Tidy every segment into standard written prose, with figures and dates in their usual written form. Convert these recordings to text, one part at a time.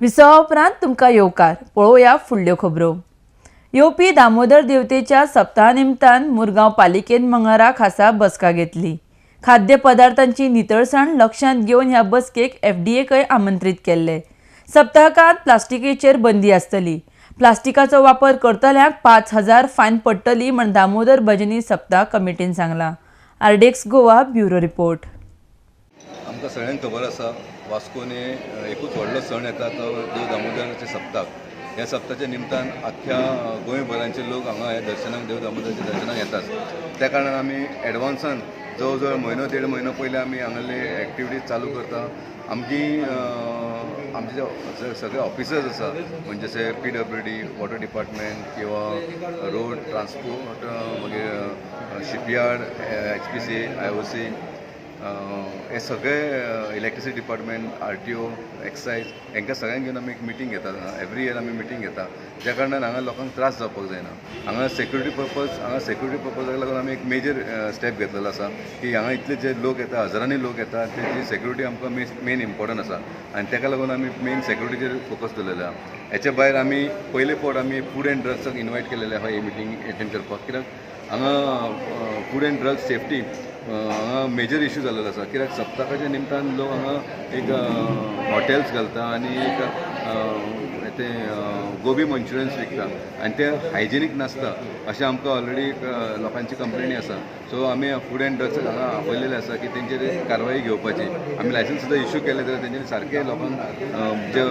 विसवा उपरांत तुमकां येवकार. पळोवया फुडल्यो खबरो. येवपी दामोदर देवतेच्या सप्ताहा निमतान मुरगांव पालिकेन मंगळारा खासा बसका घेतली. खाद्य पदार्थांची नितळसाण लक्षांत घेवन ह्या बसकेक एफडीएकय आमंत्रीत केल्ले. सप्तकांत प्लास्टिकेचेर बंदी आसतली. प्लास्टिकाचो वापर करतल्यांक 5000 फायन पडटली म्हण दामोदर भजनी सप्ताह कमिटीन सांगलां. RDX Goa bureau report. आमकां सगळ्यांक खबर आसा, वास्कोन हे एकूच व्हडलो सण येता, तो देव दामोदराचे सप्ताक. ह्या सप्ताच्या निमतान आख्ख्या गोंयभरांचे लोक हांगा ह्या दर्शनाक, देव दामोदराच्या दर्शनाक येतात. त्या कारणान आमी एडवान्सान जवळ जवळ म्हयनो देड म्हयनो पयलीं आमी हांगासरले एक्टिविटीज चालू करता. आमची आमचे जे सगळे ऑफिसर्स आसा, म्हणजे जशे पीडब्ल्यूडी, वॉटर डिपार्टमेंट किंवा रोड ट्रान्सपोर्ट, मागीर शिपयार्ड, एचपीसी, आयओसी, हे सगळे, इलेक्ट्रिसिटी डिपार्टमेंट, आरटीओ, एक्सायज, हांकां सगळ्यांक घेवन आमी एक मिटींग घेतात. एवरी इयर आमी मिटींग घेता, ज्या कारणान हांगा लोकांक त्रास जावपाक जायना. हांगा सेक्युरिटी पर्पजाक लागून आमी एक मेजर स्टेप घेतलेलो आसा की हांगा इतले जे लोक येता, हजारांनी लोक येता, तेजी सेक्युरिटी आमकां मेन इम्पॉर्टंट आसा आनी ताका लागून आमी मेन सेक्युरिटीचेर फोकस दवरलेलो आहा. हेच्या भायर आमी पयले फावट आमी फूड एंड ड्रग्साक इनवायट केलेले आहा हे मिटींग एटेंड करपाक, कित्याक हांगा फूड एंड ड्रग्स सेफ्टी हांगा मेजर इशू जाल्लो आसा. कित्याक सप्तकाच्या निमतान लोक हांगा एक हॉटेल्स घालता आनी एक ते गोबी मंचुरियन्स विकता आनी ते हायजेनीक नासता अशें आमकां ऑलरेडी लोकांची कंप्लेनी आसा. सो आमी फूड एंड ड्रग्स हांगा आपयलेले आसा की तेंचेर कारवाई घेवपाची. आमी लायसन्स सुद्दां इशू केले जाल्यार तेंच्यांनी सारकें लोकांक जे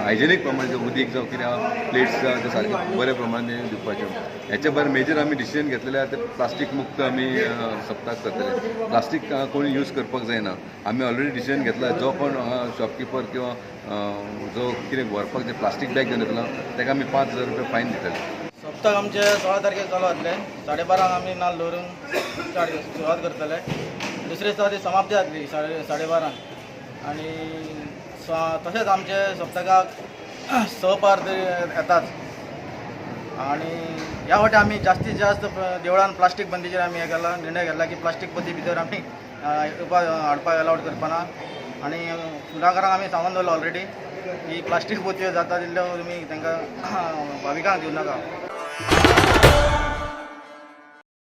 हायजेनीक प्रमाणे जे उदीक जावं कितें आहा, प्लेट्स जावं, ते सारके बरे प्रमाणे दिवपाच्यो. हेच्या भायर मेजर आमी डिसिजन घेतलेले आहा ते प्लास्टीक मुक्त आमी सप्ताक करतले. प्लास्टीक कोणी यूज करपाक जायना. आमी ऑलरेडी डिसिजन घेतला, जो कोण हांगा शॉपकिपर किंवा जो कितें व्हरपाक जे प्लास्टीक बॅग घेवन येतलो ताका आमी 5000 रुपया फायन दितले. सप्तक आमचे 16 तारखेक चालू जातले. 12:30 आमी नाल्ल दवरून स्टार्ट सुरवात करतले. दुसरे दिसा ती समाप्ती जातली 12:30. आनी तशेंच आमचे सप्तकाक स पार तरी येताच. आनी ह्या फावटी आमी जास्तीत जास्त देवळान प्लास्टीक बंदीचेर आमी हें केलां, निर्णय घेतला की प्लास्टीक बंदी भितर आमी येवपाक हाडपाक अलावड करपाना. आनी फुलाकारांक आमी सांगून दवरला ऑलरेडी की प्लास्टीक पोतयो जाता तितल्यो तुमी तांकां भाविकांक दिवं नाका.